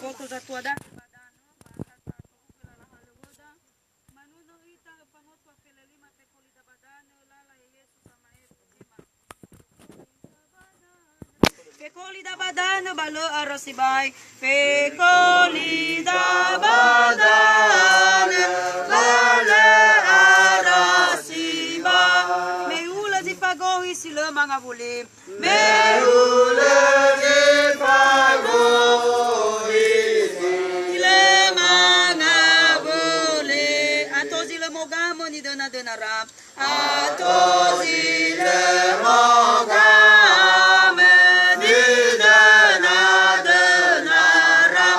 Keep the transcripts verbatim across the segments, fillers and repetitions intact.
Boto zatuada ba danö, ba tata tohugu lala halöwöda. Manunö ita öfa ngotu a felelima fekoli da ba danö, lala he Yesu samaefu ema. Fekoli da ba danö ba lö ara sibai. Fekoli da ba danö ba lö ara sibai. Me hulö zi fagohi si lö mangawuli. Me hulö zi fagohi si lö mangawuli. Ato zi lö mogamö nidöna-dönara. Ato zi lö mogamö nidöna-dönara.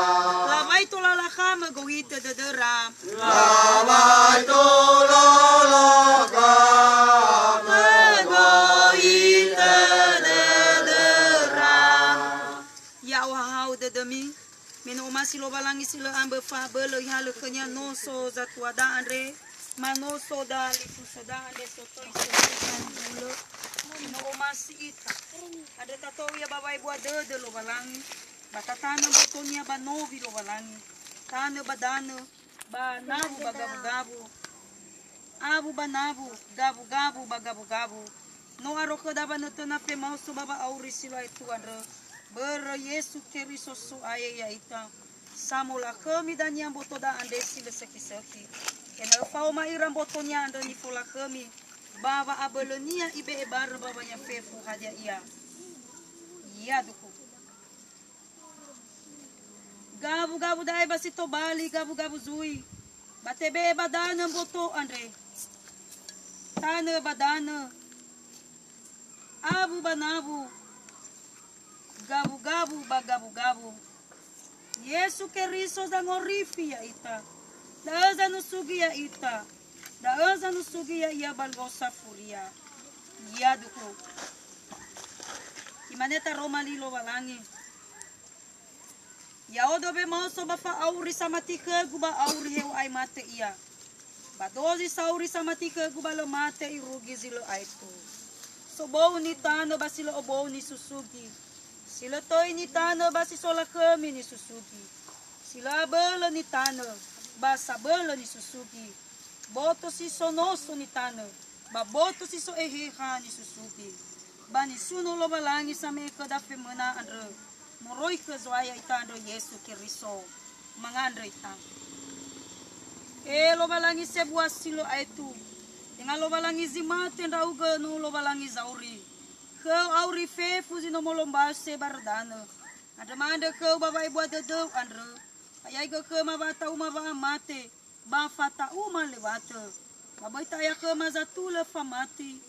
Lawai tola lakhamö gohitö dödöra. Lawai tola lakhamö gohitö dödöra. Ya'ohahau dödömi, me no omasi Lowalangi si lö ambö fa'abölö ihalö khönia noso zatuada andre, ma noso da lifusoda andre sotöi sefetan hulö, me no omasi ita. Andrö tatou ia ba waebua dödö Lowalangi, ba tatanö mbotonia ba nowi Lowalangi, tanö ba danö, ba nawu ba gawugawu, awu ba nawu, gawugawu ba gawugawu. No aro khöda wanötöna femaoso ba wa'auri si lö aetu andrö, börö Yesu Keriso So'aya ya'ita. Samolakhömi dania mbotoda andre si lö sökhi-sökhi. Ena'ö faoma ira mbotonia andrö nifolakhömi, ba wa'abölönia ibe'e barö mbaŵaya fefu hadia ia. Yaduhu. Gawugawu da'e ba si tobali gawugawu zui, ba tebe'e ba danö mboto andre. Tanö ba danö, awu ba nawu, gawugawu ba gawugawu. Yesu Keriso zangorifi ya'ita. Da'ö zanusugi ya'ita. Da'ö zanusugi ya'ia ba luo safuria. Yaduhu. Imane taroma li Lowalangi. Ya'odo wemaoso ba fa'auri samati khögu ba auri heŵa'ae mate ia. Ba dozi sauri samati khögu ba lö mate irugi zi lö aetu. Sobou nitanö ba si lö obou nisusugi. Si lö töi nitanö ba si solakhömi nisusugi. Si lö abölö nitanö ba sabölö nisusugi. Boto si so noso nitanö, ba boto si so eheha nisusugi. Ba nisuno Lowalangi same'e khöda femöna andrö, moroi khö Zo'aya ita andrö Yesu Keriso. Mangandrö ita. E Lowalangi sebua si lö aetu, tenga Lowalangi zi mate ndra'ugö no Lowalangi zauri. Khöu auri fefu zi no molombase ba rödanö. Andrö ma'andrö khöu ba wa'ebua dödöu andrö. Fa'ayaigö khöma wa'ata'uma wa'amate, ba fata'uma lewatö. Ba böi ta'aya khöma zatulö famati,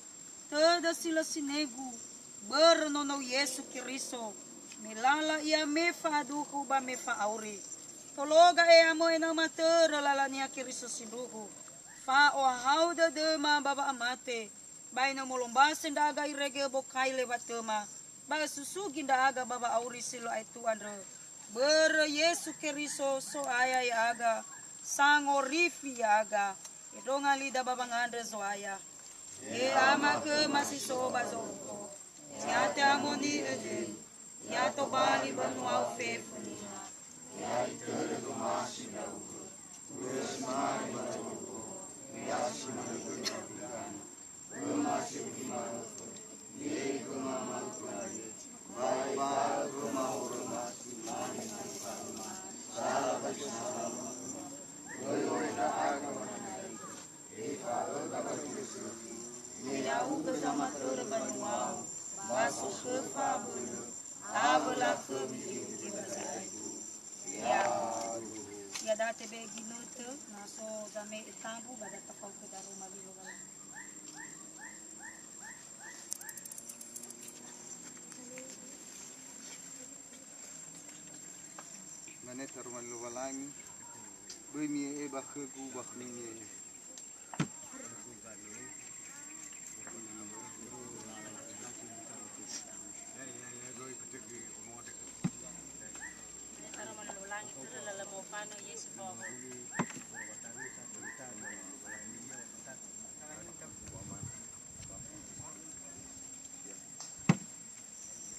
tödö si lö sinegu, börö nonou Yesu Keriso, me lala ia me fa'aduhu ba me fa'auri. Tologa e amö ena'ö matörö lala niha Keriso sindruhu. Fa'ohahau dödöma ba wa'amate, ba ena'ö molombase ndra'aga irege öbokai lewatöma, ba ösusugi ndra'aga ba wa'auri si lö aetu andrö. Börö Yesu Keriso, So'aya ya'aga, Sangorifi ya'aga. Endronga lida ba wangandrö Zo'aya. He Ama khöma si so ba zorugo, ya te'amoni'ö döi, ya tobali banua-U fefu niha. Ya itörö zomasi ndra'ugö, börö si mane ba zorugo, ya si manö göi ba Mbökana. Khöma si ugi ma'ökhö, mi'e'e khöma ma'ökhö andre, ba ifa'ö khöma horöma si mane na ifa'öma, sala ba zi no salama khöma. Böi ohe ndra'aga ba nanaigö, efa'öda ba zi lö sökhi, me Ya'ugö zamatörö banua-U, ba so khö fa'abölö, awö lakhömi irugi ba zi aetu. Ya. Iada'e tebe'e ginötö, na so zame'e tambu ba datafaukö daroma li Lowalangi. Mane taroma li Lowalangi, böi mi'e'e ba khögu, ba khömi mi'e'e.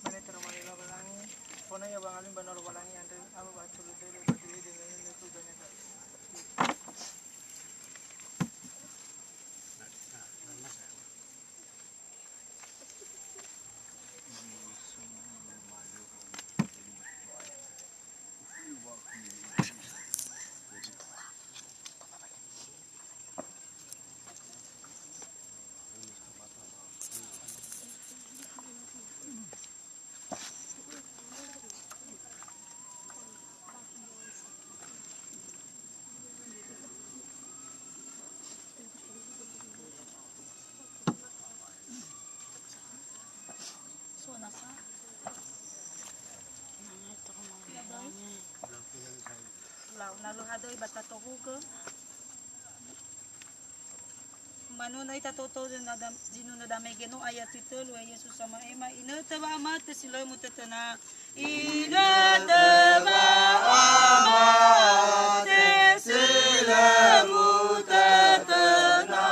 Mane taroma li Lowalangi, fona ia wangalui mbanua Lowalangi andrö, awö wa'atulö Na lö hadöi ba tatohugö. Manö na ita toto na dam-, zinunö damege no ayat si tölu, ya Yesus sama'ema, inötö wa'amate si lö mutötöna. Inötö wa'amate si lö mutötöna.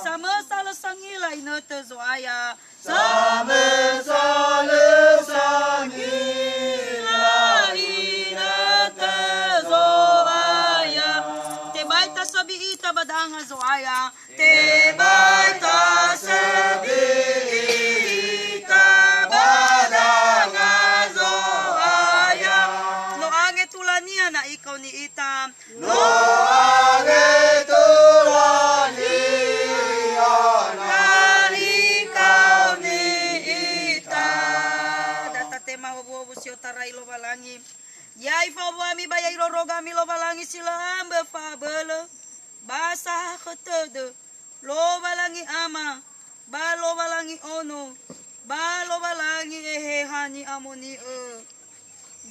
Samösa lö sangila inötö Zo'aya. Samösa lö sangila inötö Zo'aya. Tebai tasöbi ita ba danga Zo'aya. Tebai tasöbi ita ba danga Zo'aya. No angetulania na ikaoni ita. No angetulania na ikaoni ita. Da tatema howuhowu si otarai Lowalangi. Ya ifa'owuami ba ya irorogami Lowalangi si lö ambö fa'abölö, ba sahakhö tödö. Lowalangi Ama, ba Lowalangi Ono, ba Lowalangi Eheha Ni'amoni'ö.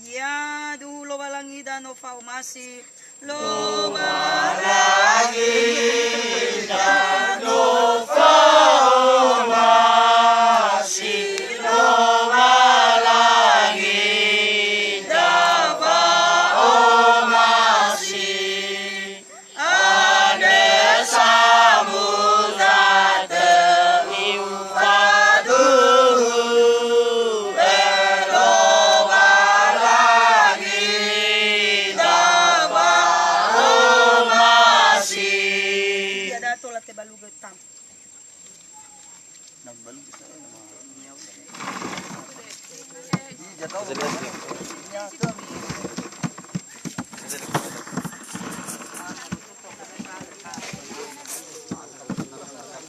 Yaduhu Lowalangida no fa'omasi. Lowalangi da no fa'omasi. Lowalangi da fa'omasi. Andrö samuza tö ufaduhu, Lowalangi da fa'omasi. Ia da tola tebalugö tam.